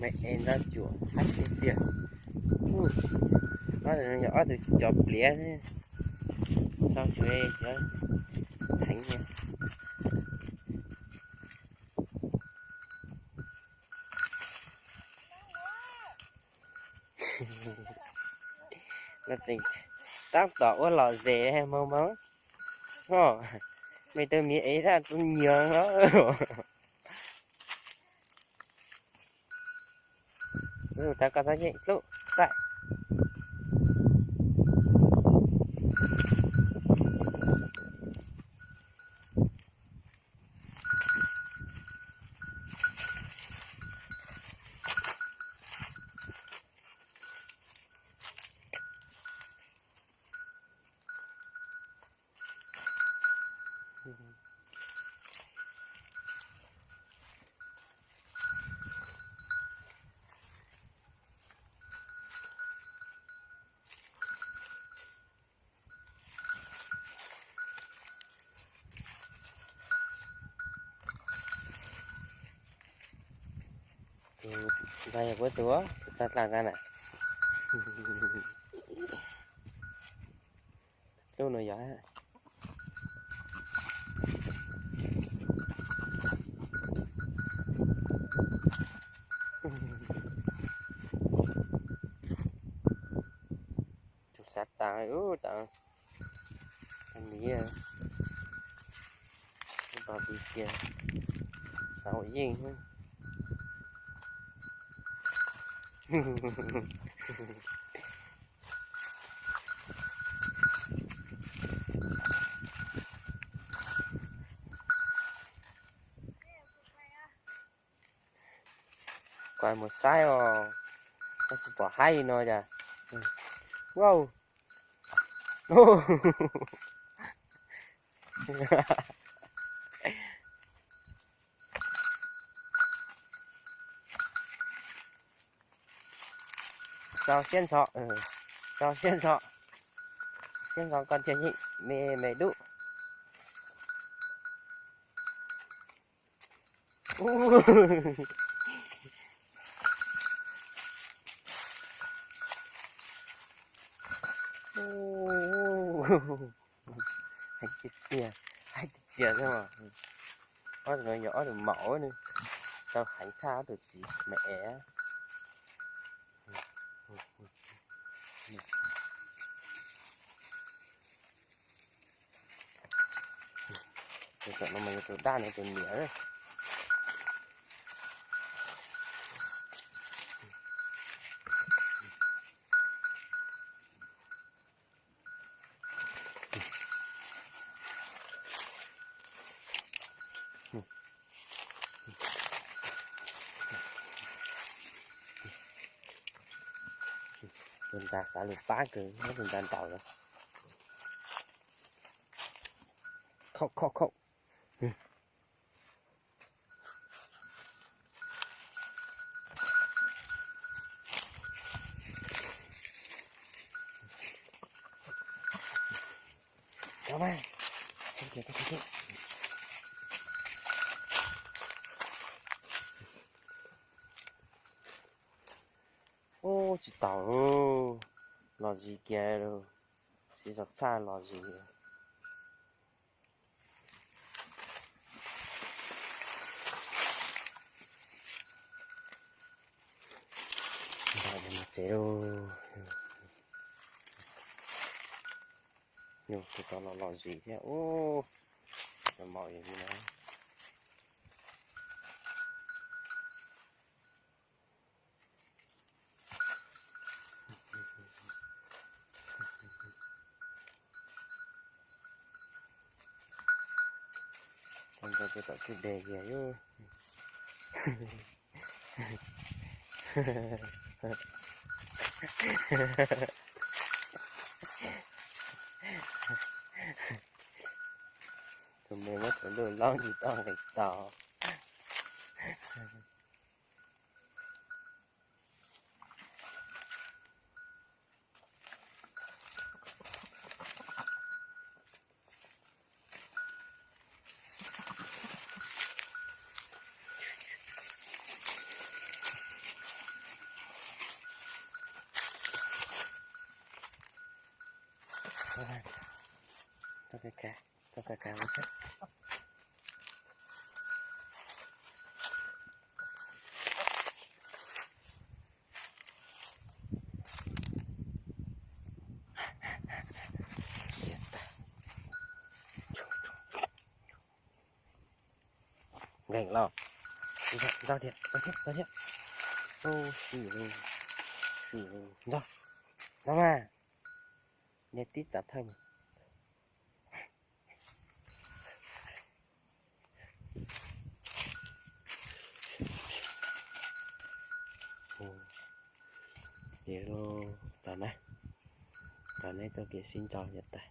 Es ntau cuam hab tiag tiag. Ob tug no yog ob tug cov pliav, tau tsuav cov theev. Los tseem tab tom ua lom zem moog moog. Mej tug miv ev dab tsi nyiag los. Txug tag koj xav yeej dlub txaij. Tus ntxhais yog kuv tus, tus tag dlaa ntag na. Lub no yog tus xav tas ub, tas miv, tos tus kiag xav ua yeej. Kuv mus saib os, tab sis pom haib li no cas. Wow. Rau siab ntso, rau siab ntso, siab ntso koj thiaj yeej me me dub. Haib tiag tiag, haib tiag tiag xwb mas. Ob tug no yog ob tug maum, tau heev tshaj ob tug txiv me es. Tus tom no mas yog tus dab no tus niam. Tus ntawd xav lug pab kawg, tus ntawd ntaus lawm. Khauj khauj khauj. Ub, tsis taus, los zis kiag, siv zog tshaj los zis. Mus tsev lauj. Yus tus tau los los zis thiab ub. Maum yog li no. Ntawd ces tom tsis deg kiag. Tus me muab tus luj laub ntsis tau nqis tau. Txoj ka kav, txoj ka kav ua sab. Nkees los. Ntog thiab, ntog thiab, ntog thiab. Ntog, ntog mas. Niag tib txav thawj mas. Ces los txog na, txog neb txoj kev sib ntso yom tas.